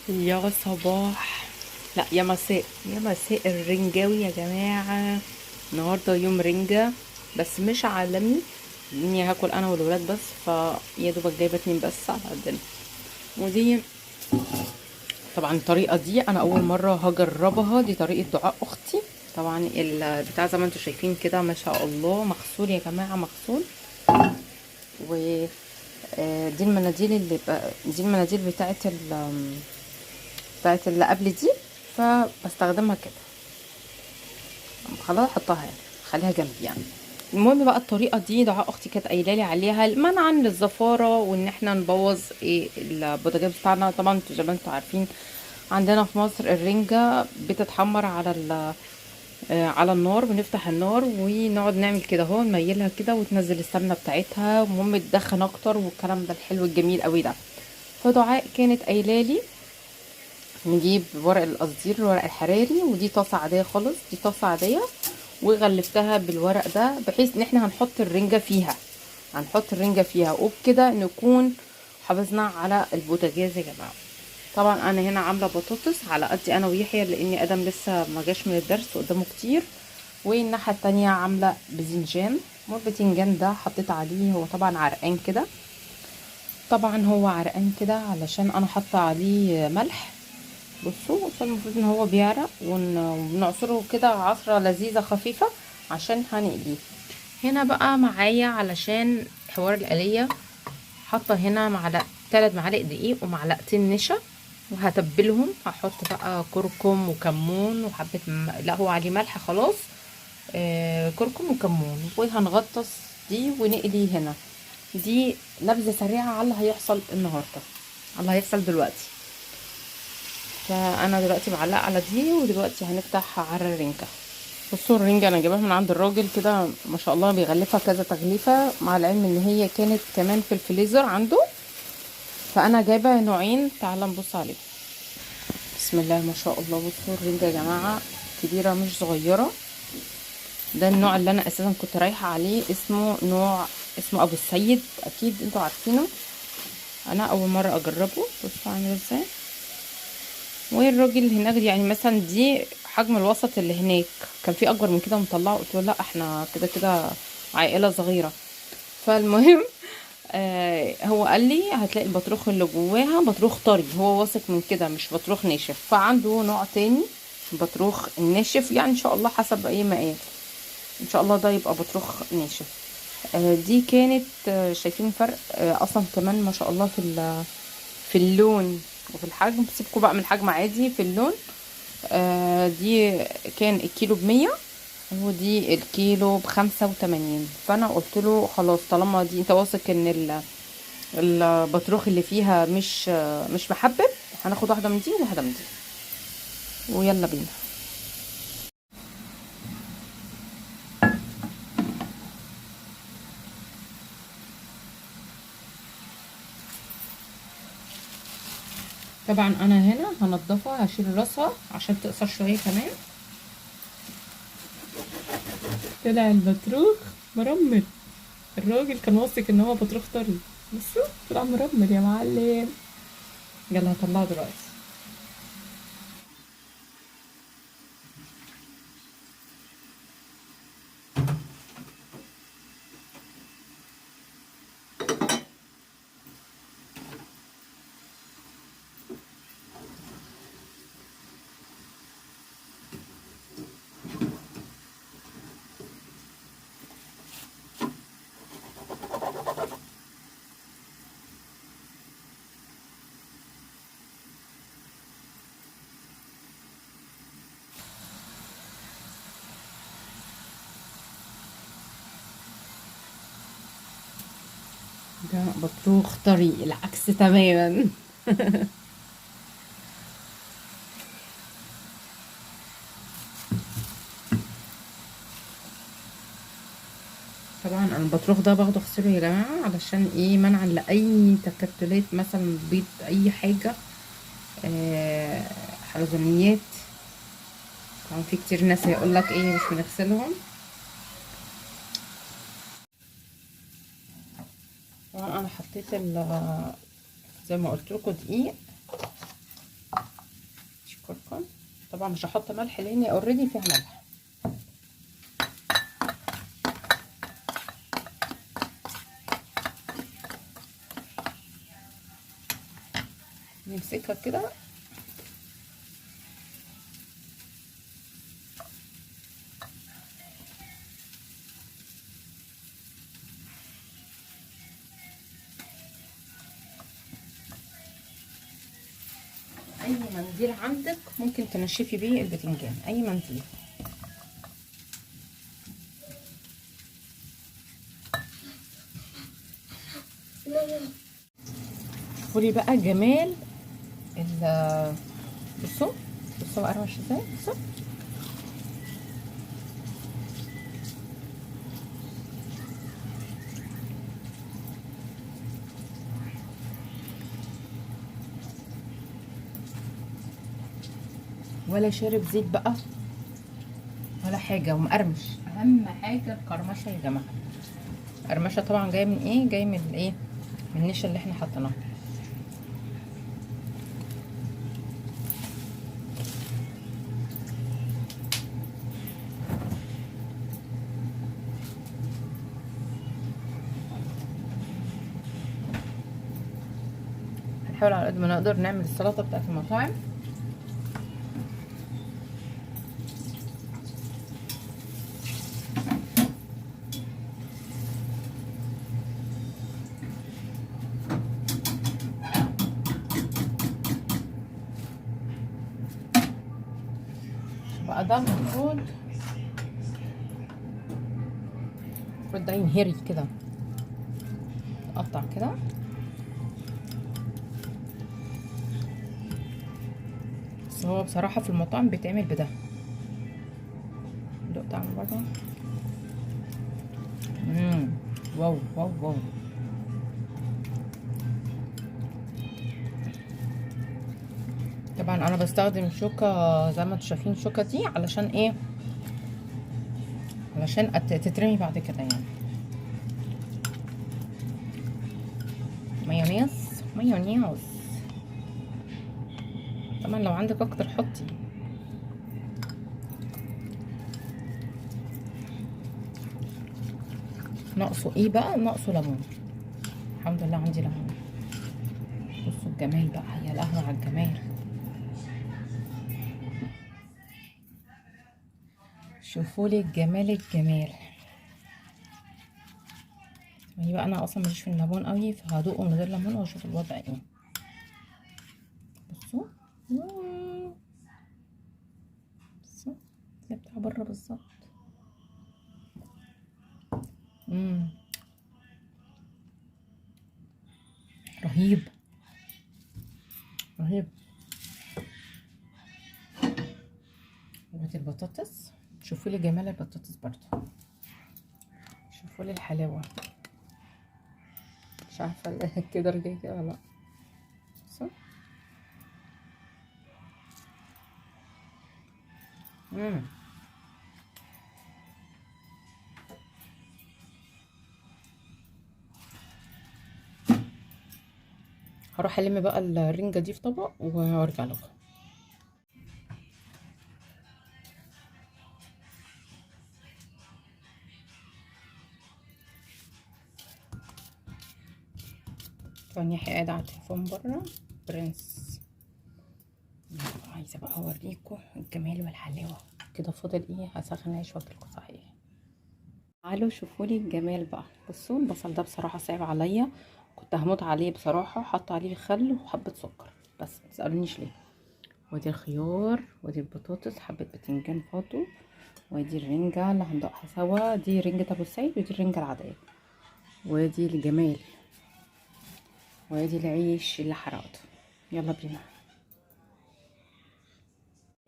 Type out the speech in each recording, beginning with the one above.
يا صباح، لا يا مساء، يا مساء الرنجاوي يا جماعة. النهاردة يوم رنجة بس مش عالمي، اني هاكل انا والولاد بس، فيا دوبك جايبة 2 بس على قدنا. ودي طبعا الطريقة دي انا اول مرة هجربها، دي طريقة دعاء اختي. طبعا البتاع زي ما انتم شايفين كده ما شاء الله مغسول يا جماعة، مغسول. و دي المناديل اللي دي المناديل بتاعت اللي قبل دي، فبستخدمها كده خلاص، احطها هنا خليها جنبي يعني. المهم بقى الطريقة دي دعاء اختي كانت قايله لي عليها منعا للزفاره وان احنا نبوظ ايه البوتاجاز بتاعنا. طبعا انتوا زي ما انتوا عارفين عندنا في مصر الرنجه بتتحمر على النار، بنفتح النار ونقعد نعمل كده اهو، نميلها كده وتنزل السمنة بتاعتها، المهم تدخن اكتر والكلام ده الحلو الجميل قوي ده. فدعاء كانت قايله لي نجيب ورق القصدير، الورق الحراري، ودي طاسه عادية خالص، دي طاسه عادية وغلفتها بالورق ده بحيث ان احنا هنحط الرنجه فيها، هنحط الرنجه فيها، وبكده نكون حافظنا على البوتاجاز يا جماعة. طبعا انا هنا عامله بطاطس على قدي انا ويحيى، لان ادم لسه ما جاش من الدرس قدامه كتير. والناحية التانية عامله باذنجان، والباذنجان ده حطيت عليه، هو طبعا عرقان كده، طبعا هو عرقان كده علشان انا حاطه عليه ملح. بصوا فالمفروض ان هو بيعرق، ونعصره كده عصره لذيذة خفيفة عشان هنقليه. هنا بقى معايا علشان حوار القليه، حاطه هنا معلقه، 3 معالق دقيق ومعلقتين نشا، وهتبلهم. هحط بقى كركم وكمون وحبه لا هو عليه ملح خلاص، كركم وكمون، وهنغطس دي ونقلي هنا. دي نبذه سريعة على اللي هيحصل النهارده، على اللي هيحصل دلوقتي. فانا دلوقتي بعلق على دي، ودلوقتي هنفتح على الرنجه. بصوا الرنجه انا جايباها من عند الراجل كده ما شاء الله، بيغلفها كذا تغليفه، مع العلم ان هي كانت كمان في الفريزر عنده. فانا جايبه نوعين، تعالى نبص عليهم. بسم الله ما شاء الله. بصوا الرنجه يا جماعة كبيرة مش صغيرة. ده النوع اللي انا اساسا كنت رايحة عليه، اسمه نوع، اسمه ابو السيد، اكيد انتوا عارفينه، انا اول مرة اجربه. بصوا عامل ازاي. والراجل هناك يعني مثلا دي حجم الوسط اللي هناك، كان في اكبر من كده مطلعه، قلت له لا احنا كده كده عائلة صغيرة. فالمهم هو قال لي هتلاقي البطروخ اللي جواها بطروخ طري، هو واثق من كده، مش بطروخ ناشف. فعنده نوع تاني بطروخ الناشف، يعني ان شاء الله حسب ايه ما قال، ان شاء الله ده يبقى بطروخ ناشف. دي كانت شايفين فرق، اصلا كمان ما شاء الله في اللون وفي الحجم. سيبكوا بقى من الحجم عادي، في اللون. دي كان الكيلو ب100، ودي الكيلو ب85. فانا قلت له خلاص طالما دي انت واثق ان البطروخ اللي فيها مش محبب، هناخد واحدة من دي وواحدة من دي، ويلا بينا. طبعا انا هنا هنضفها، هشيل راسها عشان تقصر شوية كمان. طلع البطروخ مرمل، الراجل كان واثق ان هو بطروخ طري، بصوا طلع مرمل يا معلم. يلا هطلعه دلوقتي. ده بطروخ طري العكس تماما. طبعا انا البطروخ ده باخده اغسله يا جماعة، علشان ايه؟ منعا لاي تكتلات مثلا بيض اي حاجة، حلزونيات. طبعا في كتير ناس هيقول لك ايه مش بنغسلهم. طبعا انا حطيت زي ما قلت لكم دقيق، طبعا مش هحط ملح لان already فيها ملح. نمسكها كده. اي منديل عندك ممكن تنشفي بيه البتنجان، اي منديل. شوفوا لي بقى جمال ال بصوا بصوا قرمش ازاي. بصوا ولا شارب زيت بقى ولا حاجة، ومقرمش. اهم حاجة القرمشه يا جماعة. القرمشه طبعا جاية من ايه؟ جاية من الايه؟ من النشا اللي احنا حطيناها. هنحاول على قد ما نقدر نعمل السلطة بتاعت المطاعم. بقى ده المفروض ده ينهري كده، قطع كده. بس هو بصراحة في المطاعم بيتعمل بده. دوق طعمه برضه. wow wow wow. طبعا انا بستخدم شوكة زي ما انتم شايفين، الشوكة دي علشان ايه؟ علشان تترمي بعد كده يعني. مايونيز مايونيز طبعا لو عندك اكتر حطي. ناقصه ايه بقى؟ ناقصه ليمون. الحمد لله عندي ليمون. بصوا الجمال بقى، يا لهوي على الجمال. شوفوا لي الجمال الجمال. يعني بقى انا اصلا ماليش في الليمون قوي، فهدوقه من غير ليمون واشوف الوضع ايه. بصوا بصوا زي بتاع بره بالظبط. رهيب رهيب. وادي البطاطس، شوفوا لي جمال البطاطس برضو، شوفوا لي الحلاوة. مش عارفه كده رجع كده ولا لا. بصوا هروح الم بقى الرنجه دي في طبق وارجع لكم. يحيى قاعد على التليفون بره برنس. عايزه بقى اوريكم الجمال والحلاوه كده. فاضل ايه؟ هسخن عيش واكلكم صحيح. تعالوا شوفوا لي الجمال بقى. بصوا البصل ده بصراحة صعب عليا، كنت هموت عليه بصراحة. حط عليه خل وحبه سكر بس، ما تسالونيش ليه. وادي الخيار، وادي البطاطس، حبه بتنجان فاضو، وادي الرنجه اللي هندقها سوا. دي رنجه ابو السيد ودي الرنجه العادية. وادي الجمال، وادي العيش اللي حرقته. يلا بينا.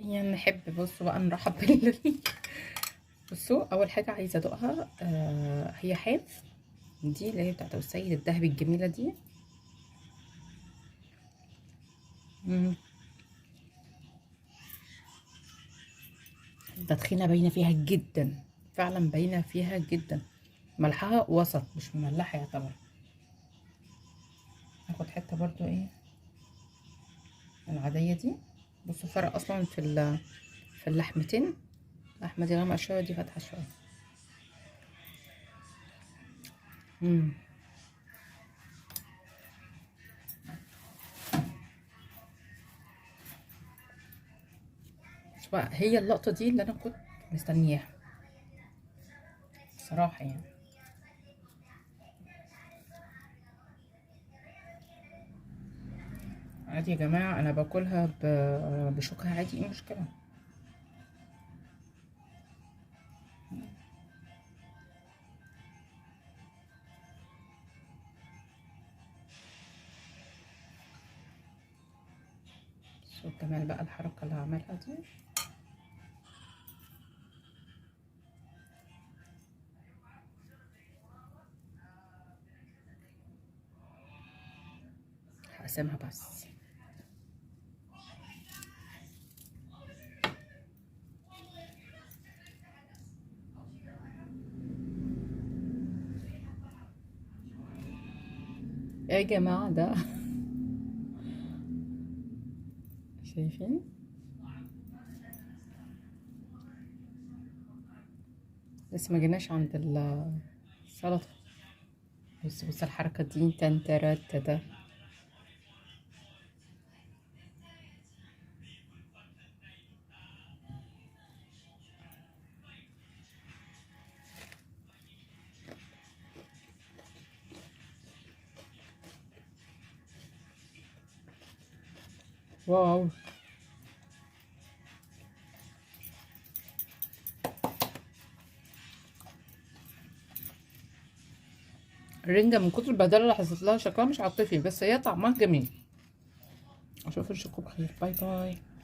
يعني نحب بصوا بقى نرحب بال بصوا اول حاجة عايزه ادوقها هي حاف دي اللي هي بتاعت ابو السيد الذهبي الجميلة دي. التدخينه باينة فيها جدا، فعلا باينة فيها جدا. ملحها وسط مش مملحه يعتبر. ناخد حتة برضو ايه العادية دي. بصوا فرق اصلا في اللحمتين، اللحمة دي غامقه شوية ودي فاتحة شوية. بقى هي اللقطة دي اللي انا كنت مستنياها بصراحة يعني. عادي يا جماعة، انا باكلها بشوكها عادي، ايه المشكلة؟ شوف كمان بقى الحركة اللي هعملها دي. هقسمها بس. يا جماعة ده شايفين؟ لسه ما جيناش عند السلطة. بص بص الحركة دي، تنترات ده. واو، الرنجة من كتر البهدلة اللي حصلت لها شكلها مش عاطفي، بس هي طعمها جميل. اشوفكم بخير، bye bye.